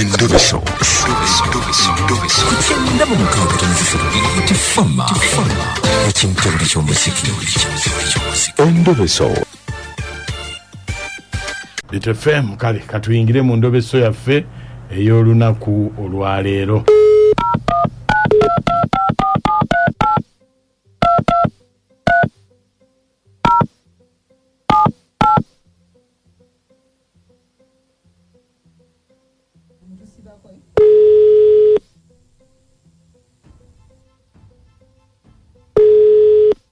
Endobeso. Ku kyenda mu mukaaga tono 3 Tifama ekintobole ky'omuziki. Endobeso. Bit FM, kale katuyingire mu ndobeso yaffe ey'olunaku olwaleero.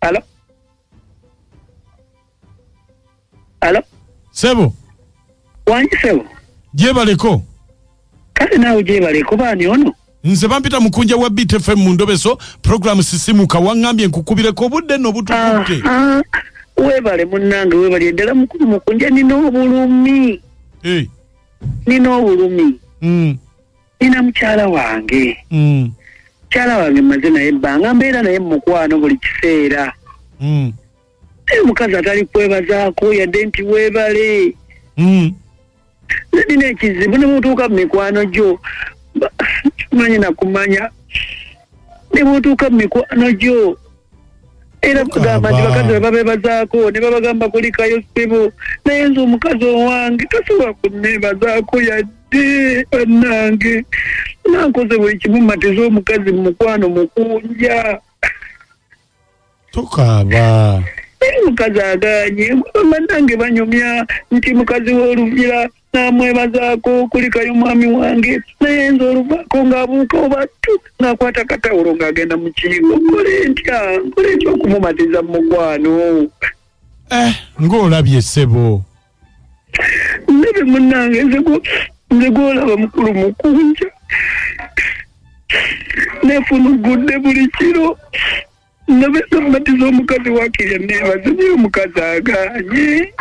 Alo? Alo? Sebo. Wangi sebo? Gyebaleko. Kale naawe gyebaleko, baani ono? Nze bampita Mukunja wa Beat FM mu ndobeso, program Sisimuka. Waŋŋambye nkukubireko obudde nno butukutte. Weebale munnange, weebale ddala mukulu Mukunja, nina obulumi. Hey. Nina obulumi. Nina mukyala wange. Mukyala wange mmaze naye ebbanga, mbeera naye mu mukwano buli kiseera. Naye omukazi atali kwebazaako yadde nti weebale. Nze nina ekizibu ne bw'otuuka mu mikwano gyo, simanyi na kumanya. Ne bw'otuuka mu mikwano gyo, era bagamba nti bakazi bwe babeebazaako ne babagamba kulikayo ssebo, naye nze omukazi owange tasobola kunneebazaako yadde. Bannange, nankoze buli kimu mmatize omukazi mu mukwano Mukunja. Tokaaba. Naye omukazi agaanye. Bannange banyumya nti mukazi w'oluvira n'amwebazaako kulikayo mwami wange, naye nze oluvaako ng'abuuka oba ttu ng'akwata katawulo ng'agenda mu kiyigo. Nkole ntya? Nkole ntya okumumatiza mu mukwano? Ng'olabye ssebo. Ndabye munnange, nze gw'olaba mukulu Mukunja. Neefunugudde buli kiro. Nabeera mmatiza omukazi waakiri anneebaze, naye omukazi agaanye.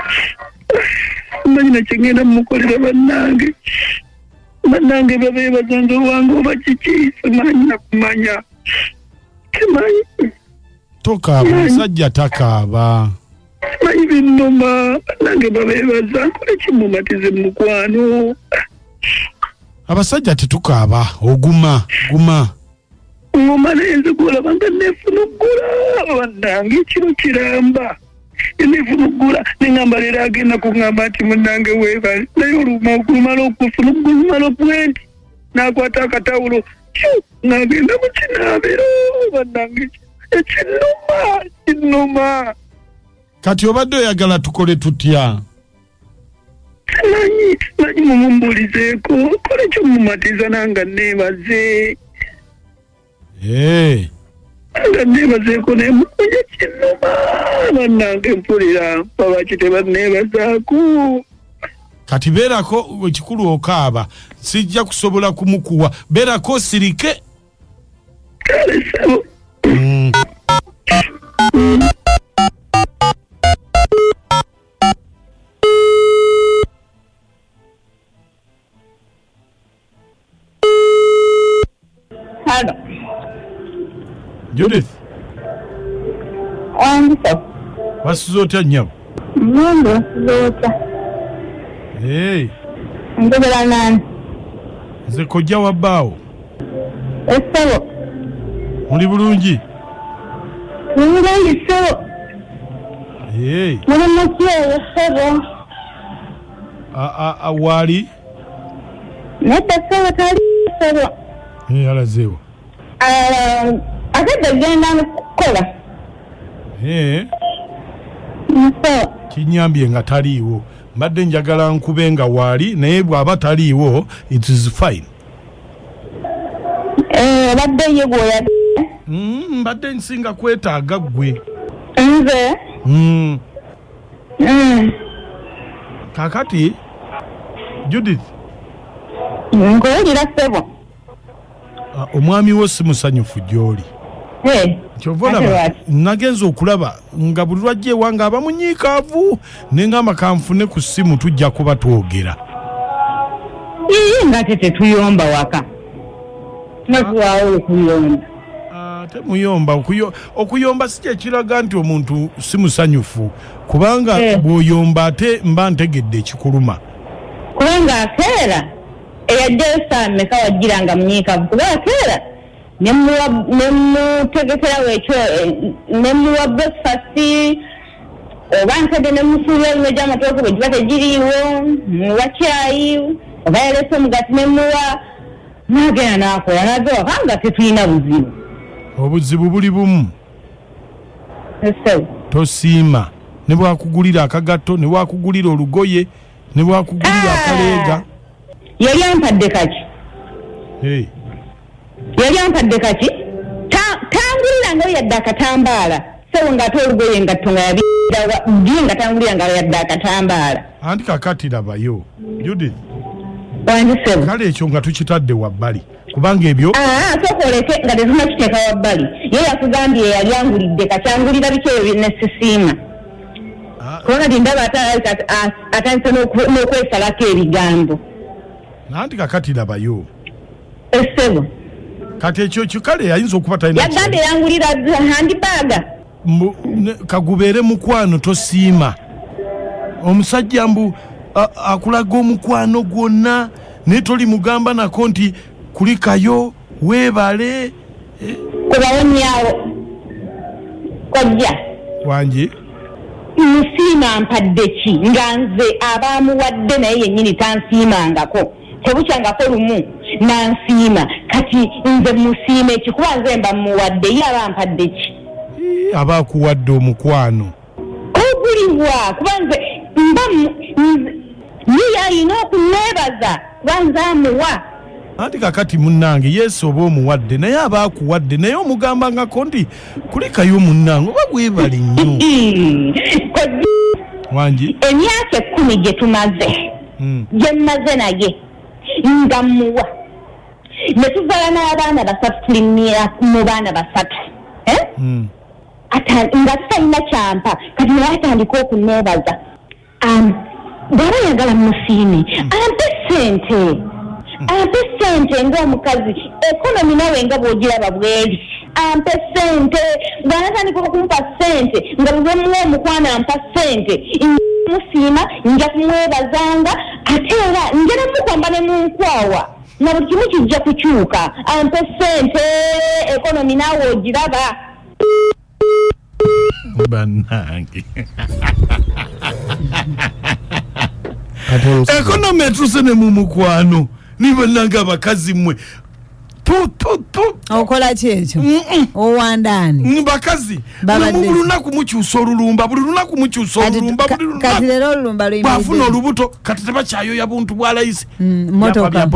Simanyi na kye ngenda mmukolera bannange. Bannange babeebaza nze owange oba kiki, simanyi na kumanya. Simanyi. Tokaaba, omusajja takaaba. Simanyi binnuma, bannange babeebaza, nkole ki mmumatize mu mukwano? Abasajja tetukaaba, oguma, guma. Nguma naye nze gw'olaba nga neefunuggula, bannange ekiro kiramba. Neefunuggula ne ŋŋamba leero agenda kuŋŋamba nti munnange weebale, naye olumala okufunuggula, lumala bwe nti n'akwata akatawulo, tyu, n'agenda mu kinaabiro, bannange ekinnuma, kinnuma. Kati obadde oyagala tukole tutya? Simanyi, simanyi, mumumbuulizeeko, kole kyomumatiza nanga neebaze. Nga neebazeeko naye mukunja kinnuma, bannange mpulira mpa lwaki tebanneebazaako. Kati beerako ekikulu okaaba, sijja kusobola kumukuwa, beerako osirike. Kale ssebo. Halo. Judith. Wangi ssebo. Wasuze otya nnyabo? Mulungi, wasuze otya? Hey. Njogera nani? Nze kojja wa bbaawo. Essebo. Muli bulungi? Muli bulungi ssebo. Hey. Muli muki eyo ssebo? Waali? Nedda ssebo, tali ssebo. Hey, alazeewo. Akadde genda kukola. Hey. Ssebo. Kinyambye nga taliiwo. Mbadde njagala nkube nga waali, naye bw'aba taliiwo, it is fine. Obadde ye gw'oyagala? Mbadde nsinga kwetaaga ggwe. Nze? Kaakati, Judith. Nkuwulira ssebo. Omwami wo si musanyufu gy'oli. Kyova olaba, Ate lwaki? nagenze okulaba nga buli lwajja ewange aba munyiikaavu, ne ngamba kanfune ku ssimu tujja kuba twogera. Ii, nga te tetuyomba waka. Nga tuwaawo okuyomba. Ate muyomba, okuyomba si kye kiraga nti omuntu si musanyufu, kubanga bw'oyomba ate mba ntegedde ekikuluma. Kubanga akeera Eyajjayo saa mmeka wajjira nga munyiikavu kuba akeera nemutegekerawo ekyo, nemuwa breakfast oba nkedde nemusuubira olume gy'amatooke bwe giba tegiriiwo, muwa kyayi oba yaleese omugaati nemuwa, n'agenda n'akola n'agenda waka nga tetulina buzibu. Obuzibu buli bumu. Ssebo. Tosiima ne bwakugulira akagatto, ne bwakugulira olugoye, ne bwakugulira akaleega. Yali ampadde kaki? Hey. Yali ampadde kaki? Tangulira nga yadde akatambaala. Ssebo ng'ate olugoye engatto nga yabiddawa ddi nga tangulira nga yadde akatambaala. Anti kakati labayo Judith. Wangi ssebo. Kale ekyo nga tukitadde wabbali kubanga ebyo sooka oleke nga tetunnakiteeka wabbali. Ye yakugambye yali angulidde kakyangulira biki ebyo ne sisiima. Kubanga kati ndaba atandise n'okwesalako ebigambo. Anti kakati labayo. Ssebo. Kati ekyo kikale ayinza okuba talina Yagambye yangulira handbag. Kagubeere mukwano tosiima. Omusajja mbu akulaga omukwano gwonna naye tolimugamba nako nti kulikayo weebale. Kubawonyaawo kojja. Wangi. Musiima mpadde ki nga nze abamuwadde naye yennyini tansiimangako. Tebukyangako lumu nansiima. Kati nze musiime ki kuba nze mba muwadde, ye aba mpadde ki? Aba akuwadde omukwano. Oguliwa kuba nze mba ye alina okunneebaza kuba nze amuwa. Anti kakati munnange Yesu oba omuwadde naye aba akuwadde naye omugambangako nti kulikayo munnange oba bwebale nnyo. Wangi. Emyaka 10 gye tumaze gye mmaze naye nga mmuwa ne tuzaala n'abaana basatu, tuli mu baana basatu. Nga tutalina kyampa kati naye atandika okunneebaza. Bw'aba ayagala musiime ampe ssente. Ampe ssente ng'omukazi, ekonomi nawe nga bw'ogiraba bw'eri. Ampe ssente, bw'anatandika okumpa ssente nga bwe muwa omukwano ampa ssente, musiima nja kumwebazanga ate era nja nemukomba ne mu nkwawa na buli kimu kijja kukyuka. Ampe ssente, ekonomi naawe ogiraba. Bannange. Ekonomi etuuse ne mu mukwano. Ni bannange abakazi mmwe. Okola ki ekyo? Owandaani? Bakazi. Buli lunaku mukyusa olulumba, buli lunaku mukyusa olulumba, buli lunaku. Kati leero olulumba luyimiridde. Bw'afuna olubuto kati tebakyayoya buntu bwa layisi. Mmotoka.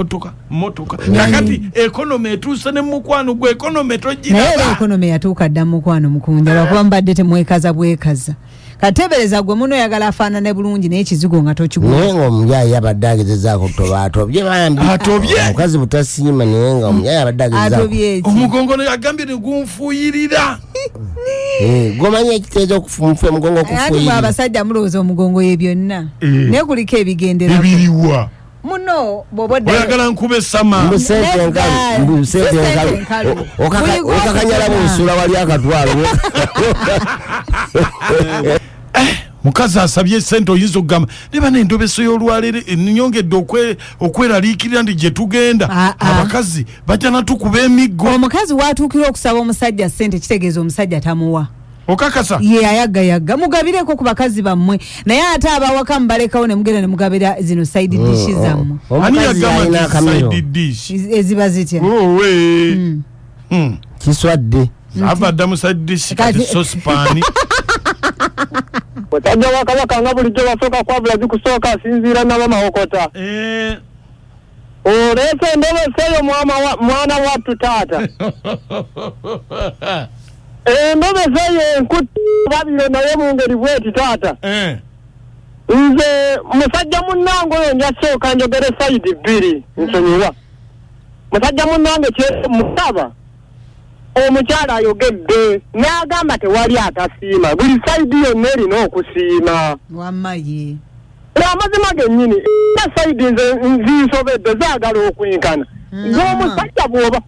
Mmotoka. Kakati ekonomi etuuse ne mukwano gwe, ekonomi togiraba. Naye era ekonomi yatuuka dda mukwano mukunja lwakuba mubadde temwekaza bwekaza. Kateebereza gwe muno oyagala afaanane bulungi naye ekizigo nga tokigula. Naye ng'omuyayi abadde agezezaako kutoba atobye bambi. Atobye? Omukazi butasiima naye nga omuyayi abadde agezezaako. Atobye ki? Omugongo agambye ne gunfuuyirira. Gwomanyi ekiteeza okufunfa omugongo okufuuyirira. Anti mwe abasajja mulowooza omugongo ye byonna. Naye kuliko ebigenderako. Ebiriwa? Muno bw'oba oddayo. Oyagala nkube sama. Mbu ssente enkalu, mbu ssente enkalu. Okakanyala bw'osuula wali akatwalo. Mukazi asabye ssente oyinza okugamba ne bano endobeso y'olwaleero ennyongedde okweraliikirira nti gye tugenda abakazi bajja natukuba emiggo. Omukazi w'atuukira okusaba omusajja ssente kitegeeza omusajja tamuwa. Okakasa? Ye ayagayagga mugabireko ku bakazi bammwe naye ate abawaka mubalekawo ne mugenda ne mugabira zino side dish zammwe. Ani yagamba nti side dish? Eziba zitya? Owe. Kiswadde. Ava dda mu side dish kati saucepan. Musajja wa Kabaka nga bulijjo basooka kwabula zikusooka asinziira n'abamawokota. Oleese endobeso eyo mwana wattu taata. Endobeso eyo enkutte babiro naye mu ngeri bw'eti taata. Nze musajja munnange oyo nja kusooka njogere sayidi bbiri nsonyiwa. Musajja munnange kye musaba omukyala ayogedde n'agamba tewali atasiima, buli sayidi yonna erina okusiima. Wamma ye. Amazima gennyini era sayidi nze nzinsobedde zaagala okwenkana. Ng'omusajja bw'oba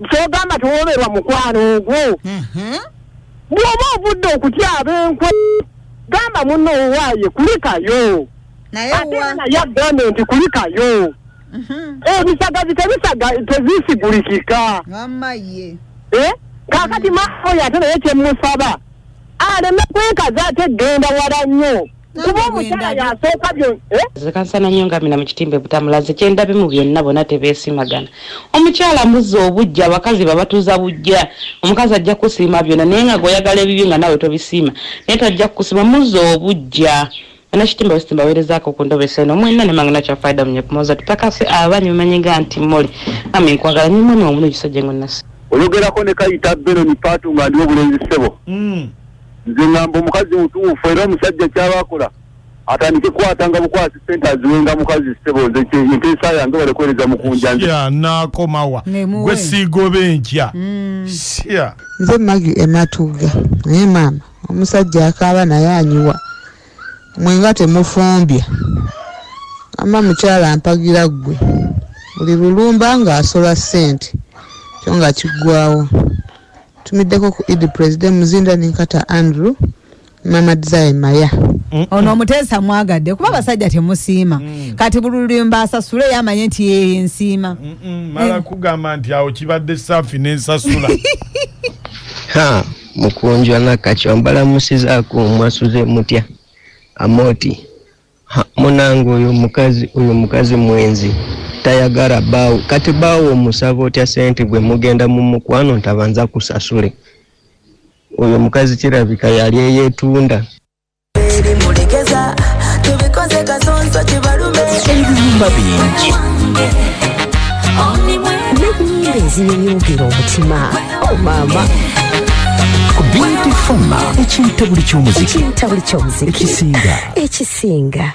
ky'ogamba tewoberwa mukwano ogwo. Bw'oba ovudde okutyaba enkwe gamba munno owaaye kulikayo. Naye Ate naye agambe nti kulikayo. Ebisagazi tebisaga tezisigulikika. Wamma ye. Kaakati maama oyo ate naye kyemusaba aleme kwekaza ate genda wala nnyo, kuba omukyala yasooka byo. Nze kansana nnyo nga mina mu kitimba ebutamula, nze kyendabe mu byonna, bonna tebeesimagana. Omukyala muzza obujja, abakazi babatuuza bujja. Omukazi ajja kusiima byonna, naye nga gweoyagala ebibi nga naawe tobisiima, naye tajja kukusiima. Muzza obujja. Anakitimba wesitimba weerezaako ku ndobesa eno mwenna ne mangana kya faida munyakumoza tupakase abanyi mumanyiga nti muli mami nkwagala nnyo mwami omulungi sajja ngo nasi. Oyogerako ne Kayita Benoni Paatu nga ndi obulenzi ssebo. Nze ngamba omukazi mutuufu, era omusajja kyaba akola atandike kukwatanga bukwasi ssente aziwenga mukazi ssebo. Nze enteesa yange balekwereza mukunja nze. Sya naakomawa. Nemuwe. Gwe siigoba enkya sya. Nze Magi Ematuga, naye maama omusajja akaaba naye anyiwa, mwenga temufumbya. Ama mukyala mpagira ggwe buli lulumba ng'asola ssente kyo nga kiggwawo. Tumiddeko ku Idi President Muzinda Ninkata Andrew Mama Desire Maya. Ono omuteesa mwagadde kuba abasajja temusiima. Kati buli lulimba asasule yamanye nti yeye nsiima. Mala kugamba nti awo kibadde saafi n'ensasula. Ha, mukunjwa nakachwa mbalamusizaako mwasuze mutya amoti. Ha, munange oyo mukazi mwenzi tayagala baawo. Kati baawo omusaba otya sente bwe mugenda mu mukwano ntabanza kusasule? Oyo mukazi kirabika yali eyeetunda. Ebiyumba bingi n'ennyimba eziyeeyongera omutima. Oh maama, ku Beauty Fama, ekintabuli ky'omuziki. Ekintabuli ky'omuziki. Ekisinga. Ekisinga.